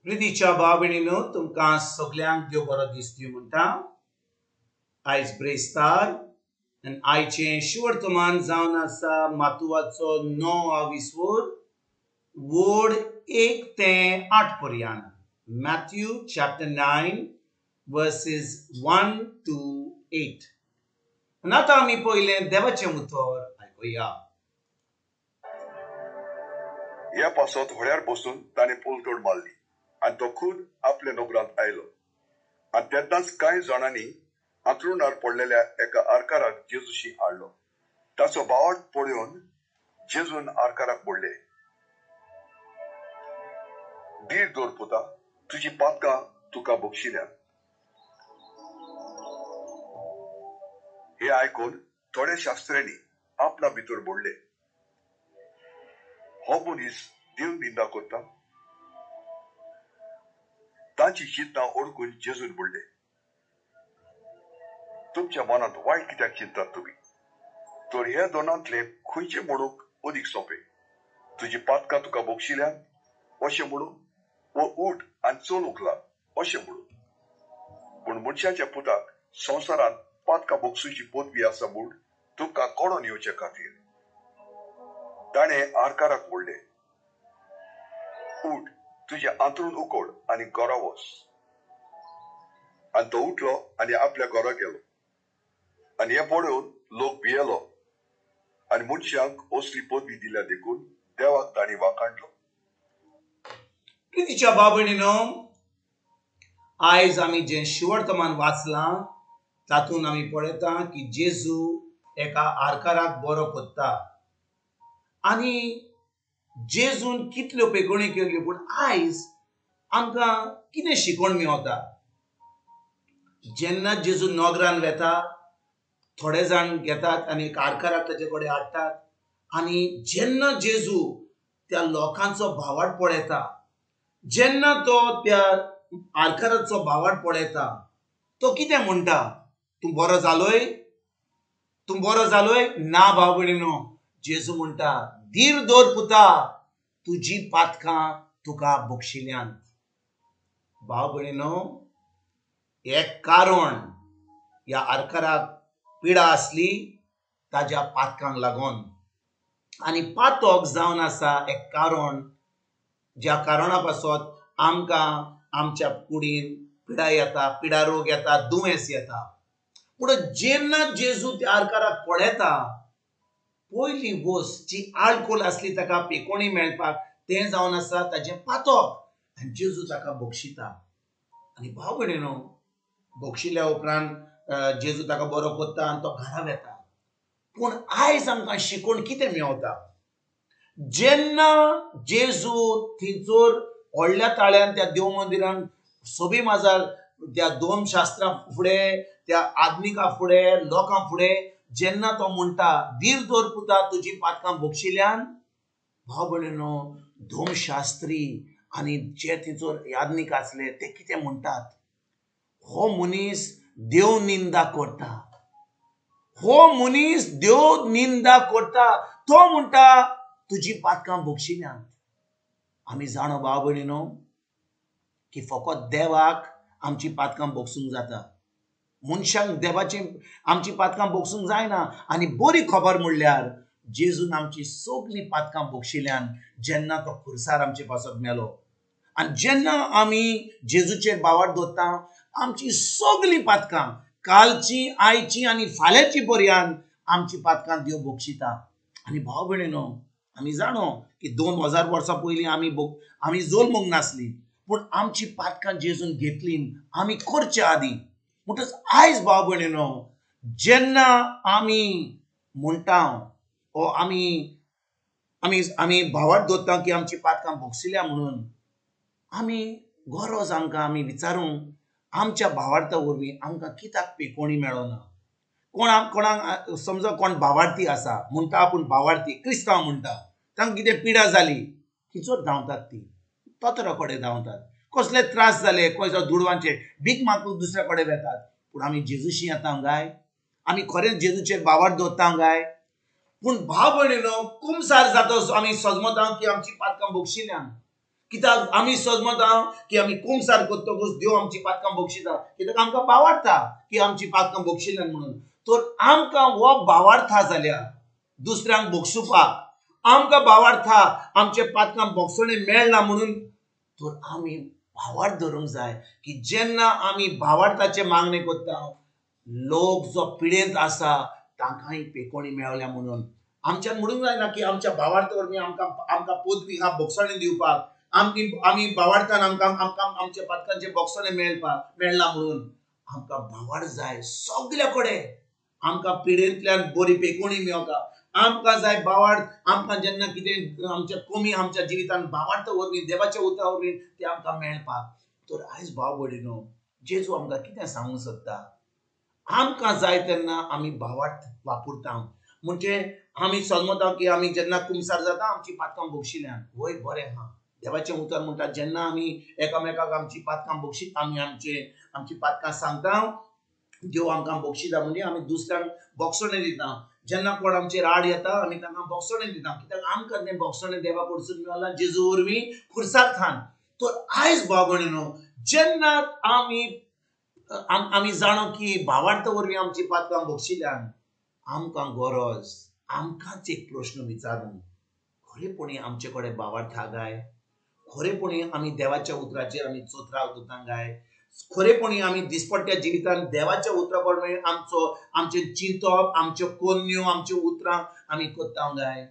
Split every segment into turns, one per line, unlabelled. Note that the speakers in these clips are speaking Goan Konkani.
प्रितीच्या भाव भयणीनो, तुमकां सगल्यांक देव बरो दीस दिवं म्हणटा. आयज ब्रेस्तार आनी आयचें शिवर्तमान जावन आसा मातुवाचो 9 विसवोर वोड 1 ते 8 पर्यंत. Matthew chapter 9 verses 1 to 8. आनी आतां आमी पयलें देवाचें उतर आयकुया.
ह्या पासत होड्यार बसून ताणें पलतड मारली आनी तो खूद आपल्या नगरांत आयलो. आनी तेन्नाच कांय जाणांनी आंतरुणार पडलेल्या एका आरकाराक जेजूशी हाडलो. ताचो बावट पळोवन जेजून आरकाराक म्हणलें, धीर दवर पुता, तुजी पातकां तुका बक्षिल्यात. हे आयकून थोड्या शास्त्र्यांनी आपणा भितर म्हणलें, हो मनीस देव निंदा करता. तांची चिंतना ओळखून जेजून म्हणलें, तुमच्या मनांत वायट कित्याक चिंतात तुमी? तर ह्या दोनांतले खंयचे म्हणूंक अदीक सोंपें, तुजी पातकां तुका बक्षिल्यान अशें म्हणूं, वो उठ आनी चलूंक लाग अशें म्हणूं? पूण मनशाच्या पुताक संवसारांत पातकां बक्षुची पदवी आसा म्हूण तुमकां कळोन येवचे खातीर ताणें आरकाराक म्हणलें, उठ, तुजें आंतरून उकोड आनी घरा वच. आनी तो उठलो आनी आपल्या घरा गेलो. आनी हें पळोवन लोक भियेलो आनी मनशांक असली पदवी दिल्या देखून देवाक तांणी वाखाणलो.
प्रितीच्या भाव भयणीनो, आयज आमी जें शिवर्तमान वाचलां तातूंत आमी पळयता की जेजू एका आरकाराक बरो कोत्ता आनी जेजून कितल्यो पेकोणी केल्यो. पूण आयज आमकां कितें शिकवण मेवता? जेन्ना जेजू नगरान वेता, थोडे जाण घेतात आनी एक आरकाराक ताचे कडेन हाडटात. आनी जेन्ना जेजू त्या लोकांचो भावाट पळयता, जेन्ना तो त्या आरकाराचो भावाट पळयता, तो कितें म्हणटा? तूं बरो जालोय? तूं बरो जालोय? ना भाव भयणीनो, जेजू म्हणटा, धीर दवर पुता, तुजी पातकां तुका बक्षिल्यांत. भाव भयणीनो, एक कारण ह्या आरकाराक पिडा आसली ताज्या पातकांक लागून. आनी पातक जावन आसा एक कारण, ज्या कारणा पासत आमकां आमच्या कुडीन पिडा येता, पिडा रोग येता, दुयेंस येता. पूण जेन्ना जेजू त्या आरकाराक पळयता, पयली वस्त जी आळकोल आसली ताका पेकोणी मेळपाक, तें जावन आसा ताजें पातक. आनी जेजू ताका बक्षिता. आनी भाव भयणीनो, बक्षिल्या उपरांत जेजू ताका बरो कोत्ता आनी तो घरा वेता. पूण आयज आमकां शिकोवण कितें मेवता? जेन्ना जेजू थंयसर व्हडल्या ताळ्यान त्या देव मंदिरान सोबी माजार त्या दोमशास्त्रा फुडें, त्या आधुनिका फुडें, लोकां फुडें जेन्ना तो म्हणटा, धीर दवर पुता, तुजी पातकां बक्षिल्यान, भाव भयणीनो, धोमशास्त्री आनी जे थंयसर याज्ञीक आसले ते कितें म्हणटात? हो मनीस देव निंदा करता, हो मनीस देव निंदा करता. तो म्हणटा तुजी पातकां बक्षिल्यांत. आमी जाणो भाव भयणीनो की फकत देवाक आमची पातकां बक्षूंक जाता, मनशांक देवाची आमची पातकां बक्षूंक जायना. आनी बरी खबर म्हणल्यार जेजून आमची सगळीं पातकां बक्षिल्यान जेन्ना तो खुर्सार आमचे पासत मेलो. आनी जेन्ना आमी जेजूचेर बावाट दवरता, आमची सगळीं पातकां, कालची, आयची आनी फाल्यांची पर्यंत आमची पातकां देव बक्षिता. आनी भाव भयणीनो, आमी जाणो की 2000 वर्सां पयलीं आमी जल्मूंक नासली, पूण आमची पातकां जेजून घेतली आमी करचे आदीं. म्हणटच आयज भाव भयणीनो, जेन्ना आमी म्हणटा ओ आमी आमी आमी भावार्थ दवरता की आमची पातकां भोगशिल्या म्हणून, आमी गरज आमकां आमी विचारूंक आमच्या भावार्था वरवीं आमकां कित्याक पेकोणी मेळना? कोणाक कोणाक समजा कोण भावार्थी आसा म्हणटा, आपूण भावार्थी क्रिस्तांव म्हणटा, तांकां कितें पिडा जाली खंयचोच धांवतात, ती तोतरा कडेन धांवतात, कसले त्रास जाले खंयचो दुडवांचे भीक मागूंक दुसऱ्या कडेन वेतात. पूण आमी जेजूशी येता काय? आमी खरेंच जेजूचेर भावार्थ दवरता काय? पूण भाव भयणीनो, कुमसार जाता आमी सजमता की आमची पातकां बक्षिल्यान. कित्याक आमी सजमता की आमी कुमसार करतकूच देव आमची पातकां बक्षिता, कित्याक आमकां बावाडटा की आमची पातकां बक्षिल्यान म्हणून. तर आमकां हो बावाडथा जाल्यार दुसऱ्यांक बक्षुपाक, आमकां बावाडथा आमचे पातकां बक्षणे मेळना म्हणून, तर आमी भावार्थ धरूंक जाय की जेन्ना आमी भावार्थाचे मागणे करता, लोक जो पिडेंत आसा तांकांय पेकोणी मेळल्या म्हणून. आमच्यान म्हणूंक जायना की आमच्या भावार्थ वरवीं आमकां आमकां पदवी हा बक्षणे दिवपाक, आमी भावार्थान आमकां आमकां आमच्या पातकांचे बक्षणे मेळपाक मेळना म्हणून. आमकां भावार्थ जाय सगल्या कडेन, आमकां पिडेंतल्यान बरी पेकोणी मेळटा, आमकां जाय भावार्थ. आमकां जेन्ना कितें आमच्या कमी आमच्या जिवितान भावार्थ वरवीं, देवाच्या उतरा वरवीं तें आमकां मेळपाक. तर आयज भाव भयणीनो, जेजू आमकां कितें सांगूंक सोदता, आमकां जाय तेन्ना आमी भावार्थ वापरता. म्हणजे आमी समजता की आमी जेन्ना कुमसार जाता आमची पातकां बक्षिल्यान, वय बरें आहा. देवाचें उतर म्हणटा जेन्ना आमी एकामेकाक आमची पातकां बक्षी, आमी आमची पातकां सांगता, देव आमकां बक्षिता. म्हणजे आमी दुसऱ्यांक बक्षणे दिता. जेन्ना कोण आमचेर आड येता आमी तांकां बक्षणे दिता, कित्याक आमकां तें बक्षणे देवा कडसून मेळ्ळां जेजू वरवीं खुर्साक थान. तर आयज भाव भयणीनो, जेन्ना आमी आमी जाणो की भावार्थ वरवीं आमची पातकां बक्षिल्यान, आमकां गरज आमकांच एक प्रश्न विचारून, खरेपणी आमचे कडेन भावार्थ हा काय? खरेपणी आमी देवाच्या उतराचेर आमी चोत्राव दिता काय? खरेपणी आमी दिसपट्ट्या जिवितान देवाच्या उतरा प्रमाणे आमचो आमचें चिंतप, आमच्यो कोन्न्यो, आमच्यो उतरां आमी करता काय?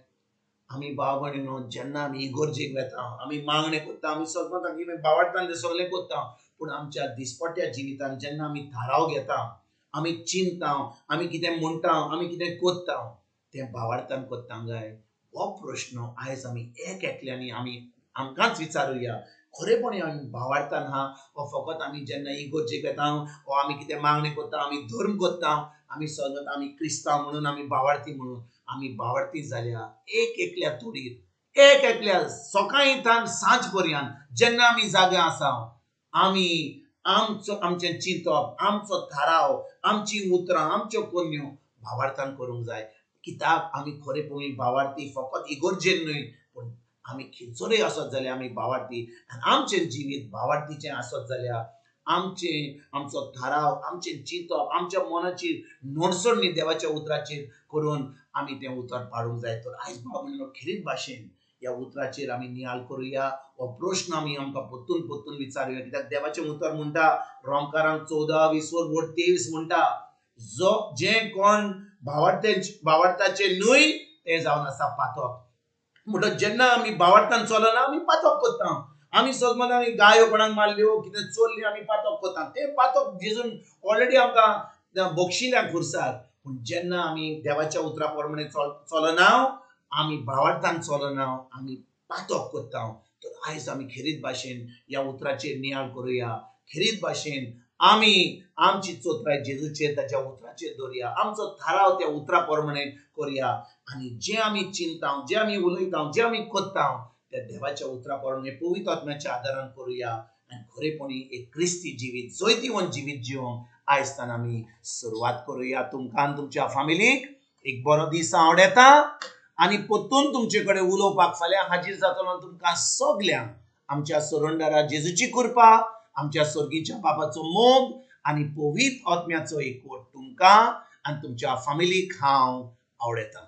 आमी भाव भयणीनो, जेन्ना आमी इगोर्जेक वेता, आमी मागणें करता, आमी सजमता की आमी भावार्थान तें सगळें करता, पूण आमच्या दिसपट्ट्या जिवितान जेन्ना आमी थाराव घेता, आमी चिंता, आमी कितें म्हणटा, आमी कितें करता, तें भावार्थान करता काय? हो प्रश्न आयज आमी एक एकल्यांनी आमी आमकांच विचारुया. खरेपणी आमी भावार्थान हा वो फकत आमी जेन्ना इगोर्जेक वेता वो आमी कितें मागणें करता, आमी धर्म करता, आमी सगळ्यांत आमी क्रिस्तांव म्हणून, आमी भावार्थी म्हणून, आमी भावार्थी जाल्या एक एकल्या तोडीर, एक एकल्या सकाळीं तान सांज पर्यंत जेन्ना आमी जागे आसा, आमी आमचो आमचें चिंतप, आमचो थाराव, आमची उतरां, आमच्यो कोन्यो भावार्थान करूंक जाय. कित्याक आमी खरेपणी भावार्थी फकत इगोर्जेन न्हय, पूण आमी खंयसरूय आसत जाल्यार आमी भावार्थी. आनी आमचें जिवीत भावार्थीचें आसत जाल्यार आमचें आमचो थाराव, आमचें चिंतप, आमच्या मनाची नडसणी देवाच्या उतराचेर करून आमी तें उतर पाडूंक जाय. तर आयज भाव भयणीनो, खेरीत भाशेन ह्या उतराचेर आमी नियाळ करुया. हो प्रश्न आमी आमकां परतून परतून विचारुया, कित्याक देवाचें उतर म्हणटा रोमकारांक 14 20 23 म्हणटा, जो जें कोण भावार्थाचें न्हय तें जावन आसा पातक. म्हणटच जेन्ना आमी भावार्थान चलना आमी पातक करता. आमी सजमना आमी गायो कोणाक मारल्यो, कितें चोरली, आमी पातक करता. तें पातक जेजून ऑलरेडी आमकां बक्षिल्या खुर्सार. पूण जेन्ना आमी देवाच्या उतरा प्रमाणे चलना, आमी भावार्थान चलना, आमी पातक करता. तर आयज आमी खेरीत भाशेन ह्या उतराचेर नियाळ करुया. खेरीत भाशेन आमी आमची चोत्राय जेजूचेर, ताच्या उतराचेर दवरुया. आमचो थाराव त्या उतरा प्रमाणे करुया. आनी जें आमी चिंता, जें आमी उलयता, जें आमी करता त्या देवाच्या उतरा प्रमाणे पवित्र आत्म्याच्या आदारान करुया. आनी खरेपणी एक क्रिस्ती जिवीत, जैतिवंत जिवीत जिवंक आयज तान आमी सुरवात करुया. तुमकां आनी तुमच्या फामिलीक एक बरो दीस आवडटा आनी परतून तुमचे कडेन उलोवपाक फाल्यां हाजीर जातलो. तुमकां सगल्यांक आमच्या सोरंडारा जेजूची कृपा, आमच्या स्वर्गीच्या बाबाचो मोग आनी पवित्र आत्म्याचो एकवट तुमकां आनी तुमच्या फामिलीक हांव आवडटा.